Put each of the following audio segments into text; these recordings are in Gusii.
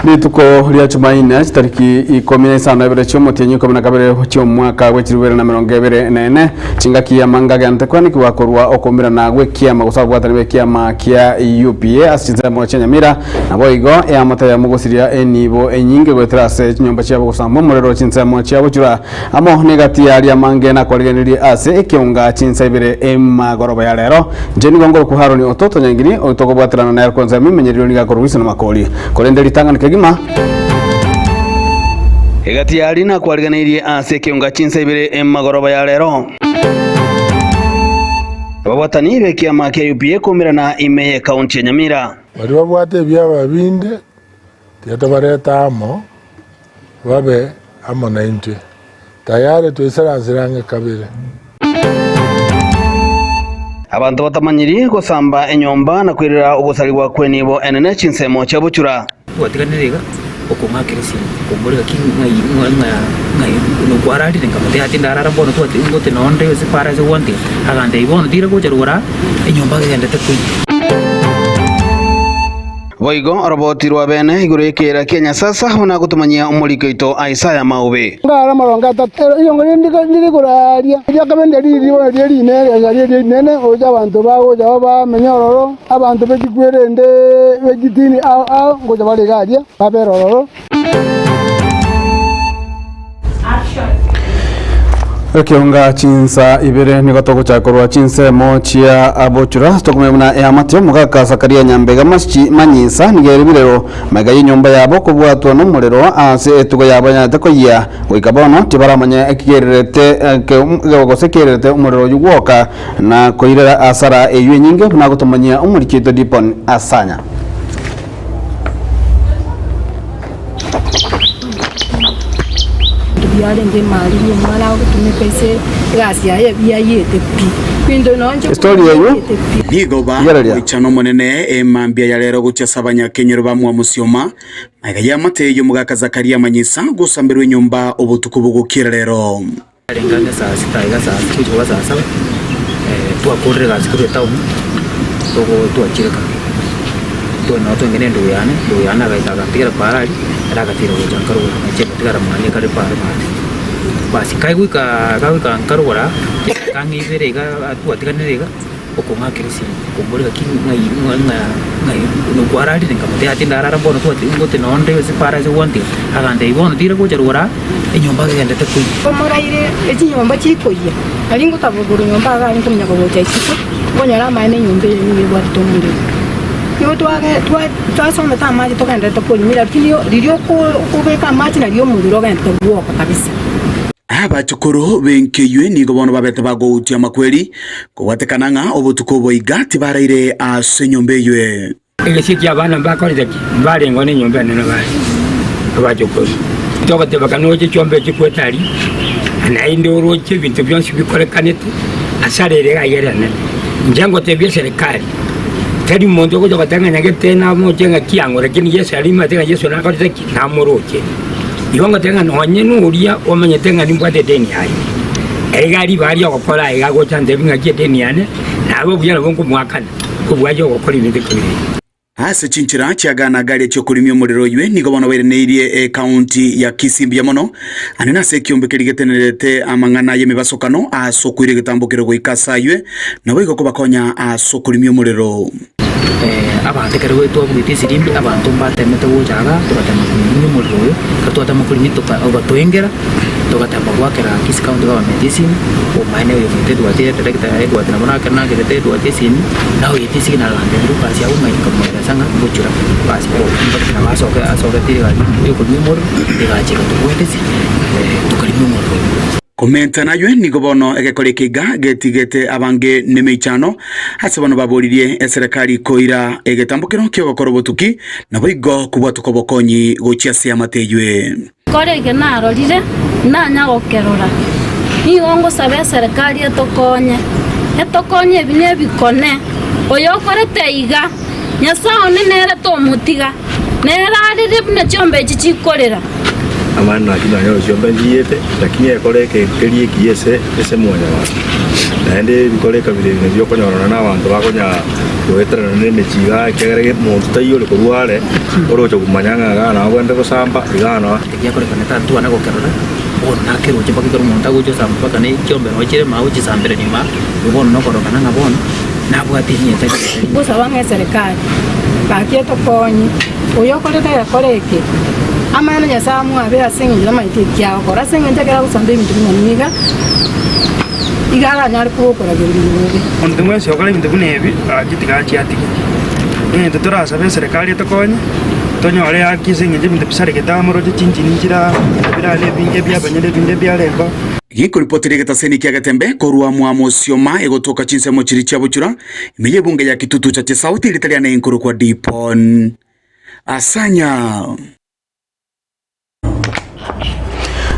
Rituko ria Chumaine, chitariki ikomi na isano na ibere chi'omotienyi ikomi na kabere chi'omwaka bwe chilifu ibere na emerongo ebere na ene, chingaki amanga agente kwenekiwa korwa okoumerana gw'ekiama gose ababwatani b'ekiama kia UPA ase chinsemo chia Nyamira, Naboigo eamate eyemo gosiria enibo enyinge goetera ase chinyomba chiabo gosamba omorero chinsemo chia bochura, amo negati y'aria amange nakwarigererie ase ekeunga chinsa ibere emagoroba ya rero. Inche nigo ngorokwa Haroni ototo Nyangiri, oyo tokobwaterana nere konsemo emenyererio nigo akorwa Wilson Makori. Korende ritang'ani kegima. Egati y'aria nakwariganeirie ase ekeunga chinsa ibere emagoroba ya rero. Ababwatani b'ekiama kia UPA koumerana ime y'ekaunti ya Nyamira. Baria babwate ebiaba binde, tiga tobarete amo, babe amo naintwe. Tayari toisaransere ang'e kabere. Abanto batamanyiri gosamba enyomba na koirera ogosarigwa kw'enibo enene chinsemo chia bochura. Gwatiganire iga, okong'akera esimi, okomboria gaki ng'ai ng'a ng'a ng'ai nokwararire, nkamotebia ati ndarara bono twati ngote noo nde ase para ase gwantiga, agantebia bono tira gocha rogoro aa, enyomba gegenderete koyia. Boigo oroboti rwa bene igoro y'ekeera kia Nyasasa buna agotomanyia omoriki oito Isaya Maobe. Ngare amarongo atato, eriongo rinde ndire igoro aaria, eria kabere ndiri ribono rie rinene, riria rinene, gocha abanto bagocha bamenye ororo, Abanto be chikwerende be chitini ao ao ngocha bare iga aria, babere ororo. Ekeonga chinsa ibere nigo togochaka korwa chinsemo chia abochura tokomanya buna eamate omogaka Zakaria Nyambega Maschi Manyisa nigo ere birero magega y'enyomba yabo kobwatwa nomorero ase etugo yabo yanyarete koyia goika bono tibaramanya ekigererete gose ekererete omorero oywo gwoka Na koirera asara eyio enyinge buna agotomanyia omoriki oito Dipon Asanya. Biarenge emari ria omwana agotumeka ase egasi yaye biayete pi. Binto nonye Estori eyio biayete pi. Nigo ba Rigereria. goichana Omonene emambia ya rero gochia ase abanyakenyoro ba Mwamusioma, magega y'amate y'omogaka Zakaria amanyisa gosamberwa enyomba obotuko bogokiera rero. Yarenge ang'e saa sita iga saa gochia koba saa saba, twakorire egasi korwa etown, togo twachire ka. Twa nabo twenge na endugu yane, endugu yane agaika agantigera paaro aria, ere agatira gocha nkarogoro, nachia gotigara mwane kare paaro maate. Basi kagoika kagoika nkarogoro aa, chidakika ang'e ibere iga twatiganire iga. Okong'akera esimi, okomboria gaki ng'ai ng'a ng'a ng'ai nokwararire, nkamotebia ati ndarara bono twati ngote noo nde ase para ase gwantiga, agantebia bono tira gocha rogoro aa, enyomba gegenderete koyia. Omoraire echinyomba chikoyia, nari ngotabogora nyomba iga arenge kominyoka gocha isiko, nkonyora amaene enyomba eye nigo ebwatete omorero. Nigo twage twa twasomete amache togenderete korimera lakini riria oko okobeka amache nario omorero ogenderete gwoka kabisa. Abachukuru b'enkeywe nigo bono babete bagoutia amakweri, Kobwatekana ng'a obotuko obo iga tibaraire ase enyomba eywe. Egesio ki'abana mbakorete ki? Mbarengeo nenyomba enene bare abachokoro. Togoteba kana oche chiombe echi kwete aria, na naende oroche ebinto bionsi bikorekanete ase are ere iga ere enene. Inche ngotebia eserekari, tari monto ogocha goteba ng'a nyagete namoche ng'a kiang'o lakini Yeso aria nimanyete ng'a Yeso nakorete ki? Namoroche. Igo ngoteba ng'a nonye noria omanyete ng'a nimbwate edeni yaye, iga ribaga ri'ogokora aiga agocha antebi ng'aki edeni yane, nabe buya nabo nkomoakana, kobua aye ogokora ebinto ebibe ebi. Ase chinchera chia gana garia chi'okorimia omorero oywe nigo bono bairaneirie ekaunti ya Kisii mbuya mono, ande nase ekiombe keria getenerete amang'ana y'emebasokano ase okoira egetambo keria goika ase aywe, naboigo kobakonya ase okorimia omorero. Abanto ekero twabugete esirimbi, abanto mbatemete gocha igaa, togatema korimia omorero oyo, ekero twatema korimia toka ogatoengera, togatema goakera Kisii County Government esimi, omaene oyo ominto Edward edirector Edward nabo nake nakerete Edward esimi, naye oete esignal agantebia Lucas abwo ng'a nkamoeresa ng'a ngochora basi nabo asoke asogete egari yokorimia omorero, egacha egatobwetesia tokarimia omorero oyio. Komenta naywe nigo bono egekora eke iga getigete abange nemeichano, ase bono baboririe eserekari koira egetambo kero ki'ogokora obotuki, naboigo kobwatoka obokonyi gochia ase amate eywe. Kore eke narorire, nanya gokerora. Nigo ngosaba eserekari etokonye, etokonye ebi nebikone. Oyokorete iga, Nyasae one nere tomotiga, nere arire buna chiombe echi chikorera. Amani naki nonya orochiombe nchiete, lakini ekore eke keria ekiya ase ase mwanyabanto. Naende ebikoro ekabira ebi nabio okonyorana na abanto bakonya goeterana na emechie igaa ekiagera ge monto taiyo ore korwa are, oroche komanya ng'a igaa nabo abwenerete gosamba, igaa noo. Egiakorekana tantwana gokerora, bono nakeroche mpaka ekero omonto agocha osamba mpaka ne chiombe noo chire maa ochisamberania maa, igo bono nokorokana ng'a bono nabwate eniya etari etari. Gosaba ng'a eserekari gaki etokonye, oyo okorete egekora eke, amang'ana Nyasae amwabere ase eng'encho namaete eki agokora, ase eng'encho ekero agosamba ebinto buna niga, iga aranyare kogokoragereria bobe. Monto bwensi okora ebinto buna ebi, gaki tiga achie atige. Egento torasabe eserekari etokonye, tonyore haki ase eng'encho ebinto bisaregete amo roche chinchini nchire aa, ebinto bire aa nebinge ebiabanyene ebinde ebiarengeo. Gekoripoteria egetaseni kia Getembe korwa Mwamosioma egotoka chinsemo chiria chia Buchura, ime y'ebunge ya Kitutu Chache South erita riane inkorokwa Dipon Asanya.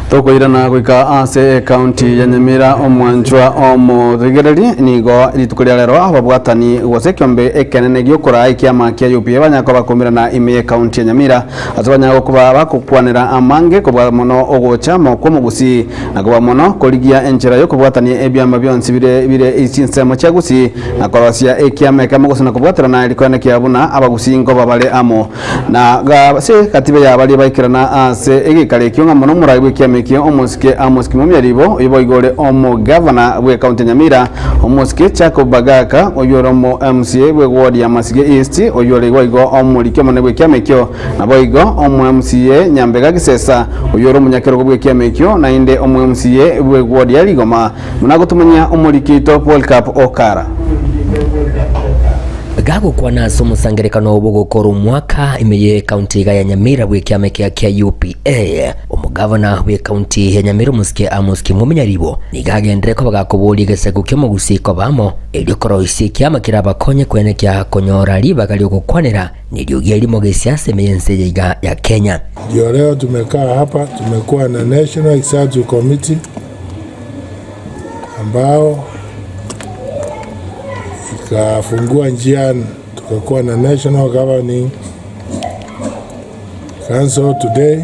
Tokoirana goika ase ekaunti ya Nyamira omwanchwa omorigereri nigo rituko ria rero ababwatani gose ekiombe ekenene giokoraa ekiama kia UPA banyara koba bakomirana ime y'ekaunti ya Nyamira ase banyara gokoba bagokwanera amange kobua mono ogocha amo kw'omogusii na kobua mono korigia enchera y'okobwatania ebiama bionsi bire bire chinsemo chia Gusii na korosia ekiama ekemo gose na kobwaterana rikoenekia buna abagusii nkoba bare amo. Na ase gatibe ya baria baikerana ase egekaro ekio ng'a mono omorai bw'ekiama ekio omosike Amos Kimomia Ribo, oyio boigo ore omogavana bw'ekaunti ya Nyamira, omosike Jacob Bagaka, oyio ore omo MCA bw'eward ya Masige East, oyio ore boigo omoriki omonene bw'ekiama ekio, naboigo omo MCA Nyambega Gisesa, oyio ore omonyakerogo bw'ekiama ekio, naende omo MCA bw'eward ya Rigoma, buna agotumanyia omoriki oito Polycarp Okara. Gagokwana ase omosangerekano obo gokora omwaka ime ye ekaunti iga ya Nyamira bw'ekiama ekiya kia UPA, omogavana bw'ekaunti ya Nyamira omosike Amos Kimwemi Nyaribo nigo agenderere koba gakoboria egesaku ki'omogusii koba amo erio koroisia ekiama kerabakonye kwenekia konyora ribaga ri'ogokwanera neriogi erimo gesiasa ime y'ense eye iga ya Kenya. Ndio leo tumekaa hapa, tumekuwa na National Executive Committee ambao ikafungua njia tukakuwa na National Governing Council today.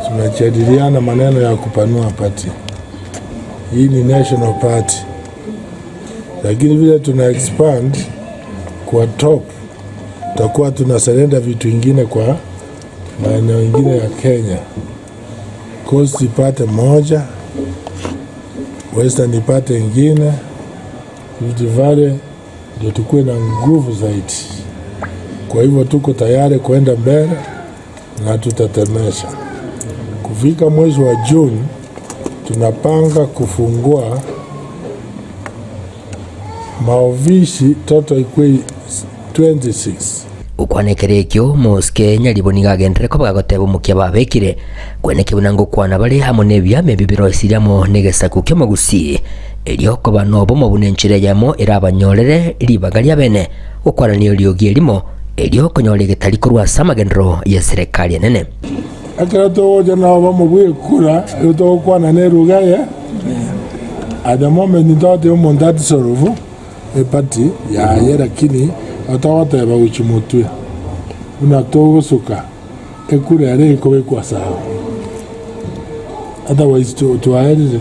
Tunajadiliana maneno ya kupanua party. Hii ni national party, lakini vile tuna expand kwa top, tutakuwa tuna surrender vitu ingine kwa maeneo ingine ya Kenya. Coast ipate moja, Western ipate ingine, Rift Valley ndio tukuwe na nguvu zaidi. Kwa hivyo tuko tayari kuenda mbele na tutatemesha. Kufika mwezi wa Juni tunapanga kufungua maofisi total ikuwe 26. Gokwana ekero ekio, mosike nyaribo nigo agenderere koba gagoteba omokia babekire, kweneki buna ngokwana bare amo nebiama ebi birosirie amo negesaku ki'omogusii, erio koba nobomo buna enchera eyemo erabanyorere ribaga riabene gokwanania eriogi erimo, erio konyora egetari korwa ase amagenderero y'eserekari enene. Ekero togocha nobomo bw'ekura, igo togokwana neruga eye, at the moment ntogoteba omonto atisolve eparty yaye lakini togoteba gochia motwe buna togosuka ekura ere ekobekwa sawa otherwise twaerire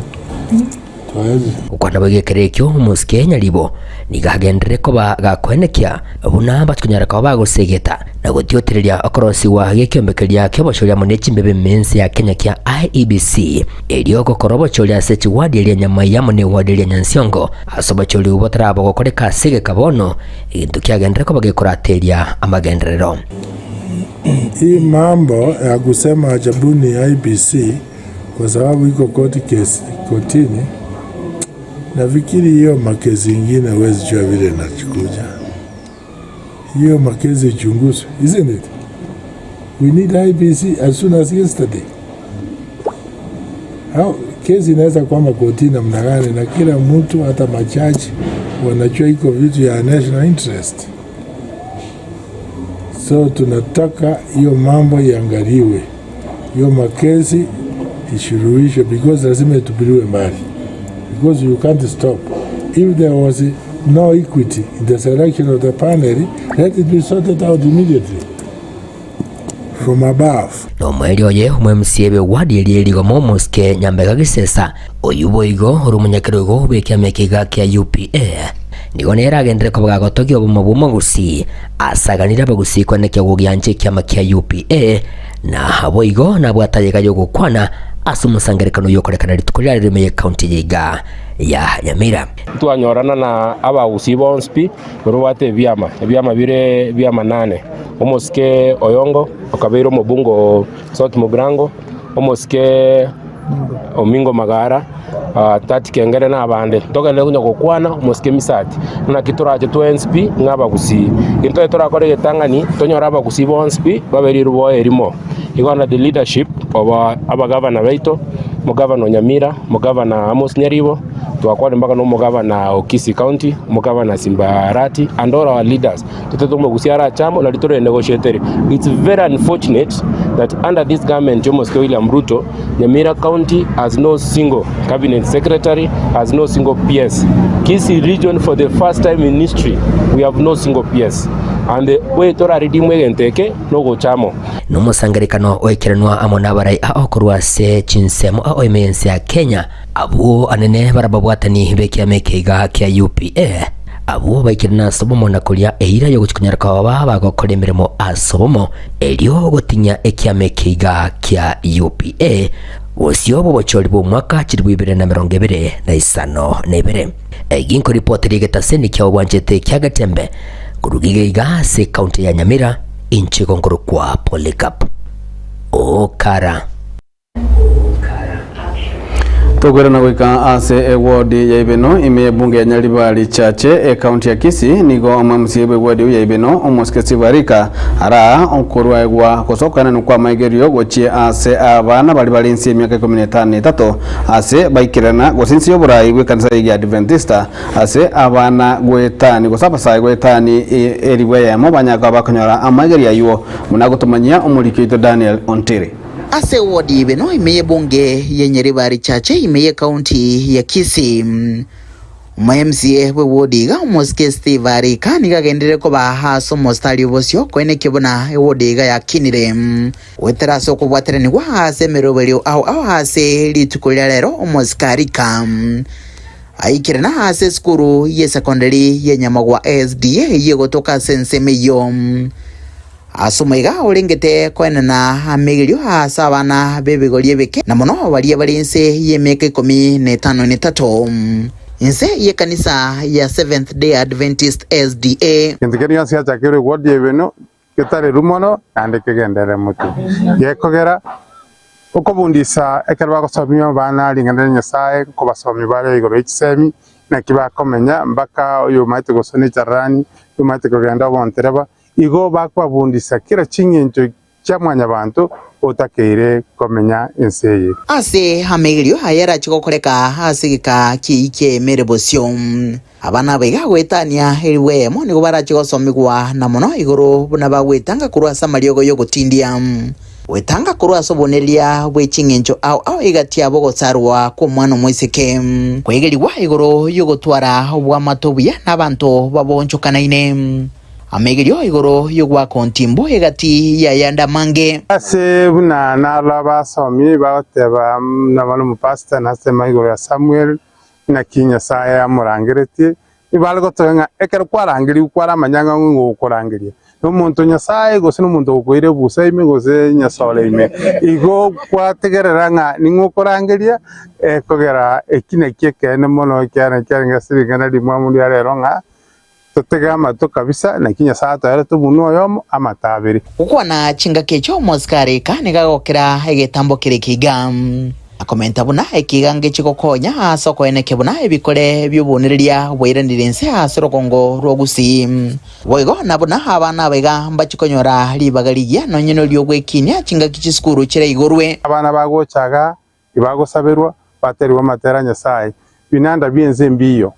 twaerire. Gokwana boigo ekero ekio omosike nyaribo nigo agenderere koba gakoenekia buna batikonyara koba bagosegeta na gotiotereria okorosigwa gekiombe keria kiobochori amo ne chimbebe ime ense ya Kenya kia IEBC erio gokora obochori ase chiwadi eria Nyamai amo ne ewadi eria Nyansiongo Ase obochori obwo botaraba gokoreka ase egeka bono, egento kiagenderere koba gekorateria amagenderero. Hii mambo ya kusema achabuni IEBC kwa sababu iko court case kotini, nafikiri hiyo makesi ingine huwezi jua vile inakuja. Hiyo makesi ichunguzwe, isn't it? We need IEBC as soon as yesterday. How, kesi inaweza kwama kotini namna gani? Na kila mtu hata majaji wanajua iko vitu ya national interest, so tunataka hiyo mambo iangaliwe, hiyo makesi ishuruhishwe, because lazima itupiliwe mbali, because you can't stop if there was no equity in the selection of the panel, let it be sorted out immediately. from above. Nomoerio oye omwMCA bw'ewadi eria erigoma omosike Nyambega Gisesa, oyio boigo ore omonyakerogo bw'ekiama ekiga kia UPA, nigo nere agenderere koba gagotogia obomo bw'omogusii ase aganire abagusii koenekia gogiancha ekiama kia UPA na boigo nabwate ayega y'ogokwana ase omosangererekano oyio okorekana rituko riarero ime y'ecounty eye iga ya Nyamira. Ntwanyorana na abagusii bonsi pi, barobwate ebiama, ebiama bire bi'amanane. Omosike Oyongo okabeire omobunge o South Mugirango, omosike Omingo Magara, Tati Kengere na abande. Ntogenderere konya gokwana omosike Misati, naki torache twensi pi ng'a abagusii. Intwe torakore egetang'ani, tonyore abagusii bonsi pi babe rirubo erimo. Igo under the leadership of abagavana baito, omogavana o Nyamira, omogavana Amos Nyaribo, twakwana mpaka na omogavana o Kisii County, omogavana Simba Arati and all our leaders. Totete omogusia arache amo nari tore negotiatere. It's very unfortunate that under this government y'omosike William Ruto, Nyamira County has no single cabinet secretary, has no single PS. Kisii region for the first time in history, we have no single PS. And the way tora redeem egento eke nogocha amo. Nomosangererekano oikeranwa amo nabarai ao korwa ase chinsemo ao ime y'ense ya Kenya, abwo anene barababwatani b'ekiama ekeiga kia UPA. Abwo baikire nase obomo na koria eira y'ogochia konyara koba bagokora emeremo ase obomo, erio gotinyia ekiama ekeiga kia UPA, bosio bw'obochori bw'omwaka chilifu ibere na emerongo ebere na isano na ibere. Egi nkoripoti ri'egetaseni kia obwanchete kia Getembe korwa iga iga ase ekaunti ya Nyamira, inche igo nkorokwa Polycarp Okara. Tokoirana goika ase ewodi ya Ibeno ime y'ebunge ya Nyaribari Chache ekaunti ya Kisii nigo omwMCA bw'ewodi eyio ya Ibeno omosike Steve Arika araa okorwaegwa gose okoenanwa kwa amaigerio gochia ase abana baria bare inse y'emiaka ikomi na etano na etato ase baikerana gose inse y'oborai bw'ekanisa ya Adventista ase abana goetani gose abasae goetani elifu eyemo banyare koba bakonyora amaigerio aywo buna agotomanyia omoriki oito Daniel Ontiri. Ase ewodi y'Ibeno ime y'ebunge ya Nyaribari Chache ime y'ekaunti ya Kisii. Omo-MCA bw'ewodi iga omosike Steve Arika nigo agenderire koba ase omositari obosio koenekia buna ewodi iga yakinire goetera ase okobwateranigwa ase emeroberio ao ao ase rituko ria rero omosike Arika aikire na ase esukuru y'esekondari ya Nyamagwa SDA eyio egotoka ase ensemo eyio. Ase omoiga orengete koenena amaigerio ase abana b'ebigori ebike, na mono baria bare inse y'emiaka ikomi na etano na etato, inse y'ekanisa ya Seventh Day Adventist, SDA. Gento keria gionsi giachakirwe gwodia ebenu getareru mono naende kegenderere motwe, gekogera okobundisa ekero bagosomia abana ring'ana ria Nyasae, nkobasomia bare igoro ye chisemi, naki bakomenya mpaka oyomaete gosona echarani, oyomaete kogenda obontereba, Igo bakwabundisa kera ching'encho chia mwanyabanto otakeire komenya ense eye. Ase amaigerio aya arache gokoreka ase egeka ki'eiki emere bosio. Abana aba iga goetania elifu eyemo nigo barache gosomigwa na mono igoro buna bagwetanga korwa ase amariogo y'ogotindia, gwetanga korwa ase obonereria bwe ching'encho ao ao egati yabo ogosarwa kw'omwana omoiseke, kwegerigwa igoro y'ogotwara obwamate obuya n'abanto baboonchokanaine. Amaigerio igoro y'ogoaka ontimbu egati y'ayande amange. Ase buna naro abasomi bagoteba nabo nomopastor nasema igoro ya Samuel naki Nyasae amorangeretie, nibare gotoka ng'a ekero kwarangerigwe kwaramanya ng'a ng'o okorangeria, nomonto Nyasae gose nomonto ogokoira ebusa ime gose nyasore ime. Igo gwategerera ng'a ning'o okorangeria ekogera eki nakio ekeene mono ekiagera kiarenge ase ring'ana rimwamu ria rero ng'a Totege amato kabisa, naki Nyasae atoerete omonwa oyomo amato abere. Gokwana chingaki echio omosikari eka nigo agokera egetambo kere ekiga. Akomenta buna ekiga ngechi gokonya ase okoenekia buna ebikore bi'obonereria bwairanire inse ase orogongo rwa Gusii. Boigo na buna abana aba iga mbachi konyora ribaga rigiya nonye nori'ogwekinia chingaki chisukuru chiraigorwe. Abana bagocha iga Tibagosaberwa, baterigwe amatera a Nyasae, binanda bi'ense mbiyo,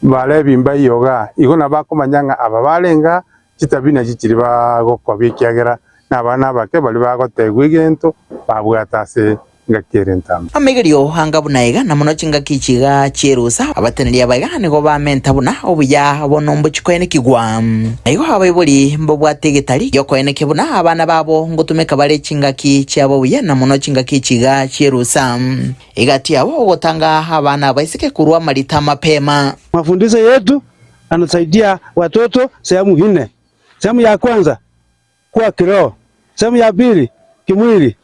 Balevi mbaiyo igaa, igo nabakomanya ng'a aba barenge aa, chitabi nachio chiria bagokobia, ekiagera nabana abake baria bagotegwa egento babwate ase Ngaki ere entambe. Amaigerio anga buna iga, na mono chingaki chiga chi'erusa, abateneneri aba iga nigo bamenta buna obuya bono mbochikoenekigwa. Na igo abaibori mbabwate egetari gi'okoenekia buna abana babo ngotumeka bare chingaki chiabo buya na mono chingaki chiga chi'erusa. Egati yabo ogotanga abana abaiseke korwa amarita amapema. Mafundisho yetu yanasaidia watoto sehemu nne. Sehemu ya kwanza kuwa kiroho, sehemu ya pili kimwili,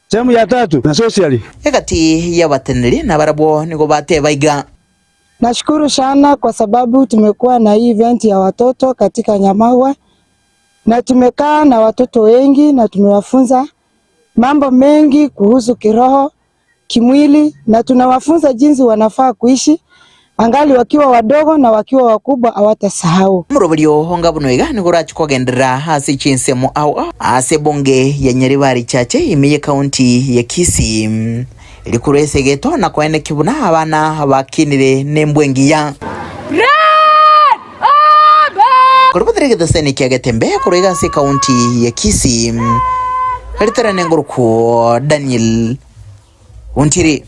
sehemu ya tatu na socially. Egati y'abateneneri nabarabwo nigo bateba iga. Nashukuru sana kwa sababu tumekuwa na hii event ya watoto katika Nyamagwa na tumekaa na watoto wengi na tumewafunza mambo mengi kuhusu kiroho, kimwili na tunawafunza jinsi wanafaa kuishi angali wakiwa wadogo na wakiwa wakubwa hawatasahau. Omoroberio onga buna iga nigo orache kogenderera ase chinsemo ao ao ase ebunge ya Nyaribari Chache ime y'ecounty ya Kisii. Erio korwa ase egeto na koenekia buna abana bakinire nembwa engiya. Korwa egeteseni kia Getembe korwa iga ase ecounty ya Kisii, Riterane ngorokwo Daniel Ontiri.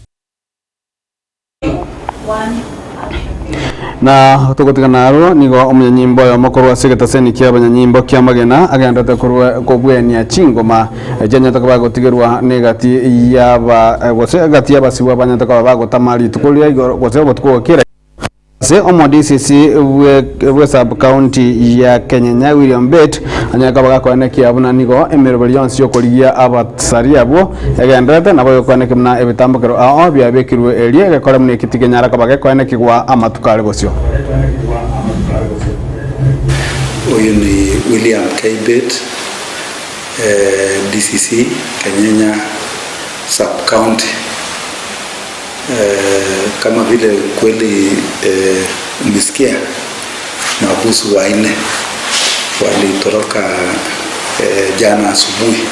Na togotiga naro nigo omonyanyimbo oyomo korwa ase egetaseni kia abanyanyimbo kia amagena agenderete korwa kobwenia chingoma chianyete koba gotigerwa negati yaba gose egati y'abasibwa banyete koba bagotama rituko ria igoro gose obotuko gokera Ase omo DCC bwe sub county ya Kenyenya William Bett anyare koba gakoenekia buna nigo emeroberi yonsi yokorigia abasaria abwo egendererete nabo egokoenekia buna ebitambokero ao biabekirwe erio egekore buna eki tikenyara koba gekoenekigwa amatuko are bosio. Oyo ni William K. Bett, DCC, Kenyenya Sub County. Kama vile kweli umesikia mahabusu wanne walitoroka jana asubuhi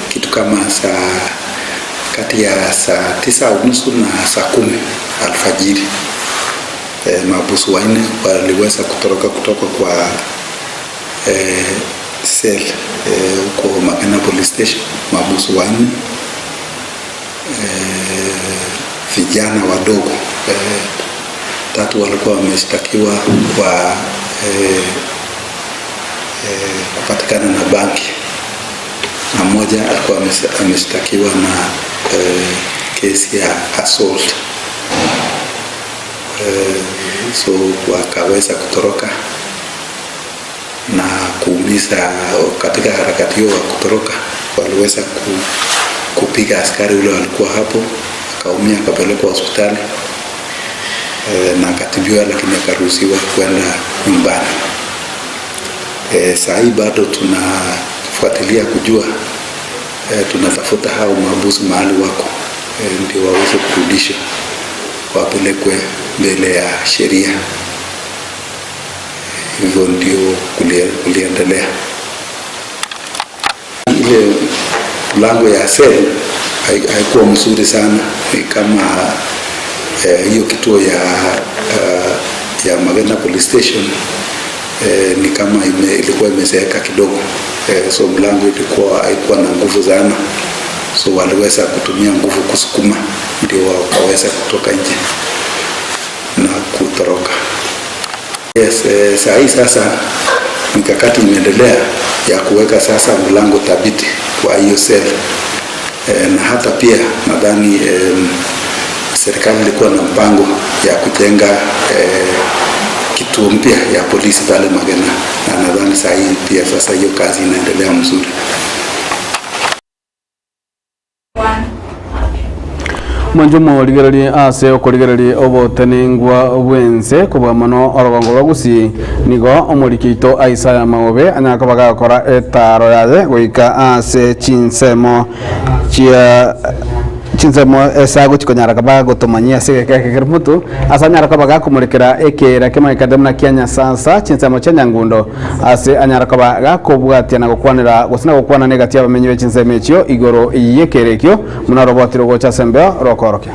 kitu kama saa kati ya saa tisa unusu na saa kumi alfajiri. Mahabusu wanne waliweza kutoroka kutoka kwa cell huko Magena Police Station, mahabusu wanne vijana wadogo tatu walikuwa wameshtakiwa kwa kupatikana na bangi na mmoja alikuwa ameshtakiwa na kesi ya assault so wakaweza kutoroka na kuumiza katika harakati hiyo wa kutoroka, waliweza kupiga askari ule walikuwa hapo, akaumia akapelekwa hospitali e, na akatibiwa, lakini akaruhusiwa kwenda nyumbani. E, saa hii bado tunafuatilia kujua e, tunatafuta hao mahabusu mahali wako e, ndio waweze kurudishwa wapelekwe mbele ya sheria. Hivyo ndio kuliendelea. Ile mlango ya sel haikuwa mzuri sana, ni kama hiyo kituo ya ya Magena Police Station ni kama ilikuwa imezeeka kidogo so mlango ilikuwa haikuwa na nguvu sana, so waliweza kutumia nguvu kusukuma ndio wakaweza kutoka nje na kutoroka. Yes, saa hii sasa mikakati imeendelea ya kuweka sasa mlango thabiti kwa hiyo sel na hata pia nadhani serikali ilikuwa na mpango ya kujenga kituo mpya ya polisi pale Magena, na nadhani saa hii pia sasa hiyo kazi inaendelea mzuri. Mwanche omorigererie ase okorigereria obotenengwa bw'ense kobua mono orogongo rwa Gusii, nigo omoriki oito Isaiah Maobe anyare koba gagokora etaaro yaye goika ase chinsemo chia chinsemo ase agochi konyara koba agotomanyia ase egeka eke kere moto, ase anyare koba gakomorekera ekeera kemanyekate buna kia Nyasasa, chinsemo chia Nyangundo, ase anyare koba gakobwatia na gokwanera gose na gokwana negati y'abamenyi be chinsemo echio igoro y'ekeera ekio, Buna oroboti rogocha ase embeo rokoorokia.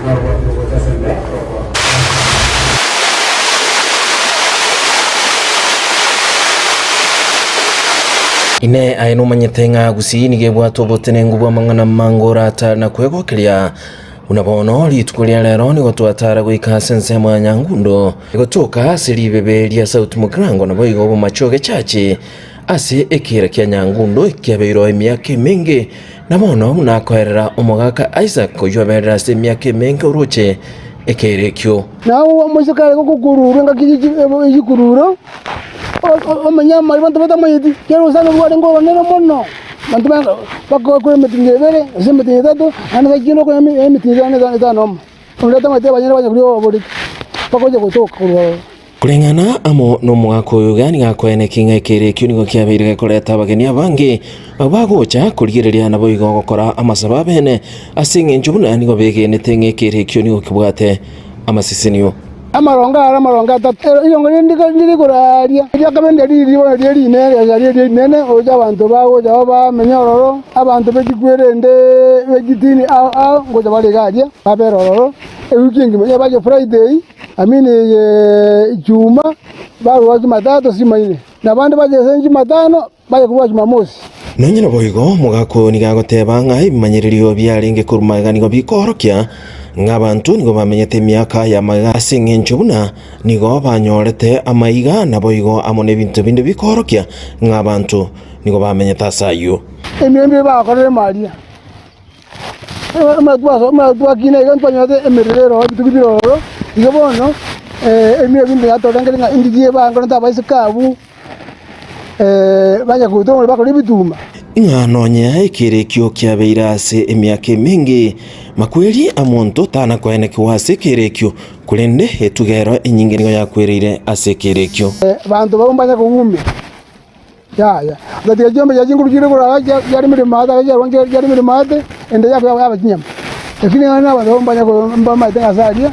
Inee! Aye nomanyete ng'a Gusii nigo ebwate obotenenku bw'amang'ana amange oratare na kwegokeria? Buna bono, rituko ria rero nigo twatara goika ase ensemo ya Nyangundo, egotoka ase ribebe ria South Mugirango naboigo obomache ogechache ase ekiira kia Nyangundo ekiabeireo emiaka emenge, na bono buna akoerera omogaka Isaac oyio aberire ase emiaka emenge oroche ekeira ekio. Na omoiseke are gokururwa engaki y'echikururo, omenye amari abanto batamanyeti, ekiagera orosana rwarenge oronene mono, abanto bakora emitingi ebere, gose emitingi etato, naende ase kende okonyora emitingi etano etano etano amo. Onde tamanyeti abanyene banya koria oboreti, mpaka oche gotoka korwa ororo. Koreng'ana amo nomogaka oyo iga nigo akoenekia ng'a ekeiro ekio nigo kiabeire gekoreta abageni abange abwo bagocha korigereria naboigo gokora amasabo abene, ase engencho buna nigo begenete ng'a ekeiro ekio nigo kebwate amasesenio. Amarongo aro amarongo atato, eriongo rinde rire igoro aaria, eria kabere ndiaria riria bono riria rinene, riaria riria rinene, gocha abanto bagocha ao bamenya ororo, abanto be chikwerende be chitini ao ao ngocha bare iga aria, babere ororo ewiki engima, yabache Friday. Amini eye Ijumaa, barua Jumatatu ase Jumaine, na abande bache ase Jumatano, baye korwa Jumamosi. Nonya naboigo, omogaka oyo nigo agoteba ng'a ebimanyererio biarenge korwa magega nigo bikoorokia ng'a abanto nigo bamenyete emiaka ya magega ase engencho buna nigo banyorete amaiga naboigo amo nebinto binde bikoorokia ng'a abanto nigo bamenyete ase ayio. Emirembe bakorire Maria. Twakina iga ntwanyorete emerero ere ororo, ebitugi bire ororo, igo bono emioyo ebinde yatorengereria ng'a engiya ebange abaiseke abwo banya goeta omorero bakore ebituma. Ng'a nonya ekero ekio kiabeire ase emiaka emenge, makweri amonto tana koenekigwa ase ekero ekio, korende etuga ero enyinge nigo yakwereire ase ekero ekio. Abanto barabwo mbanya kogumia. Yaya, otatiga chiombe chia chinguru chire korara chiaremire maate ake chiarwa chiaremire maate, ende yabo yaba chinyama. Lakini nonya na abanto mbanya mbamaete ng'a ase aria,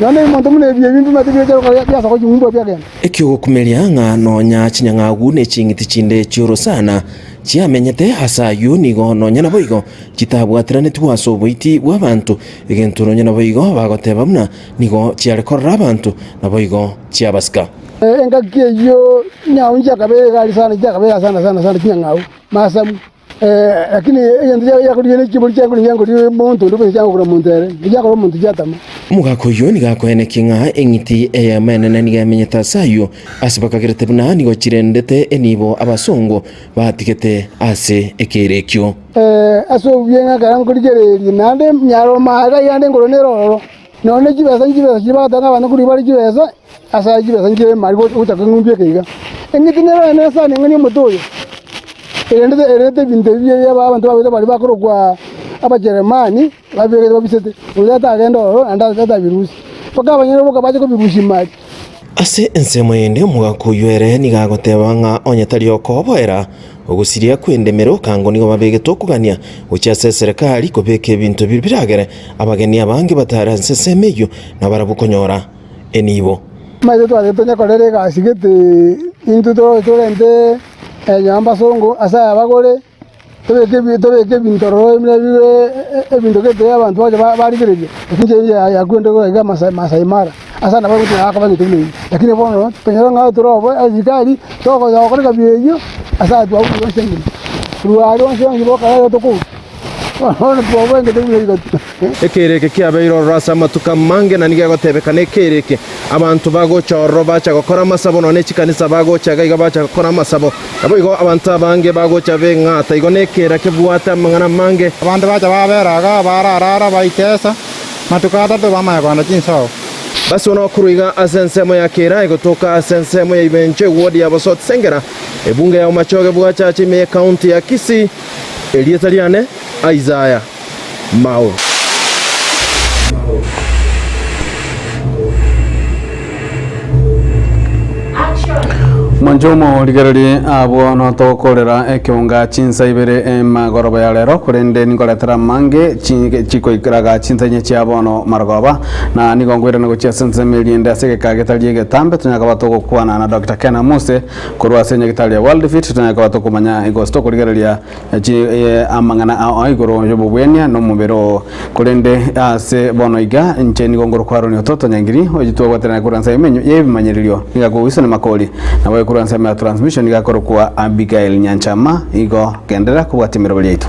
nonya na ebinto buna ebi ebi mbimate bigocha gokora biasa goching'umbua biagenda. Ekiogokumeria ng'a nonya chinyang'agu ne ching'iti chinde chi'orosana chiamenyete ase ayio nigo nonya naboigo chitabwateranetigwe ase oboiti bw'abanto, egento nonya naboigo bagoteba buna nigo chiare korora abanto naboigo chiabasika. Engaki eyio chinyang'au nchiakabeire egari sana, chiakabeire sana sana sana chinyang'au masamu. Lakini egento giakorigia ne chibori chiaye nkoria omonto onde bwensi chiagokora omonto ere, echiakora omonto chiatama. Omogaka oyio nigo akoenekia ng'a eng'iti eyemo enene nigo emenyete ase ayio, ase bakagerete buna nigo chirendete enibo abasongo batigete ase ekeiro ekio. Ase obuya ng'a ekero nkorigereria naende nyaroma iga iga ande nkorwa nere ororo, Nonya ne chibesa nchibesa chiria bagatanga abanto korwa bare chibesa, ase ayio chibesa nchire emari gochaka eng'umbi eke iga. Eng'iti nero ene esani eng'ani omote oyo, erendete erendete ebinto ebi bia abanto bagoeta baria bakorokwa abajeremani, babegete babisete, oria atagenda ororo naende atabirusia, mpaka abanyene boka bache kobirusia emari. Ase ensemo ende omogaka oyio ere nigo agoteba ng'a onye tari okoboera ogosiria kw'endemero kango nigo babegete okogania gochia ase eserekari kobeka ebinto biria biragere abageni abange batare ase ensemo eyio nabarabwo konyora enibo. Omanyete tware tonyakorera egasi gete intwe torente enyomba songo ase aya bagore. Tobeke ebinto ororo buna bibe ebinto gete abanto bache barigereria, lakini inche yakwende iga Maasai Mara, ase aya nabo gotiga akaba egento buna eye. Lakini bono tonyore ng'a tore obo asikari togocha gokora ekabira eyio ase aya twabuire onsi engima. Korwa aria onsi onsi boka rero tokourwa, bono twaboa egento buna iga tu. Ekeiro eke kiabeire ororo ase amatuko amange, na nigo egotebekana ekeiro eke abanto bagocha ororo bacha gokora amasabo, nonya ne chikanisa bagocha iga iga bacha gokora amasabo. Naboigo abanto abange bagocha beng'ata igo nekeira kebwate amang'ana amange. Abanto bacha babera igaa, bararara, baitesa, matuko atato bamanya kogenda chinsoko. Basi bono korwa iga ase ensemo ya Keila egotoka ase ensemo ya Ibencho ewodi ya Bosot Sengera, ebunge ya Omachoge bwachache ime y'ecounty ya Kisii, erieta riane Isaiah Mao. Mwanche omorigererie abwo notogokorera ekeunga chinsa ibere emagoroba ya rero korende ninkoretera amange chikoikeraga chinsa inye chia bono marogoba na nigo nkoirana gochia ase ensemo eriende ase egeka getari egetambe tonyare koba togokwana na Doctor Ken Amuse korwa ase nyagetari ya World Fit tonyare koba tokomanya gose tokorigereria Amang'ana ao igoro y'obogwenia na omobere oo. Korende aase bono iga, inche nigo nkorokwa Aroni ototo Nyangiri, oyio twabwaterana korwa nsa y'emenyo y'ebimanyererio, nigo akogoisana makori. Nabo. korwa ensemo ya transmission iga akorokwa Abigail Nyanchama. Igo genderera kobwatia emeroberi yaito.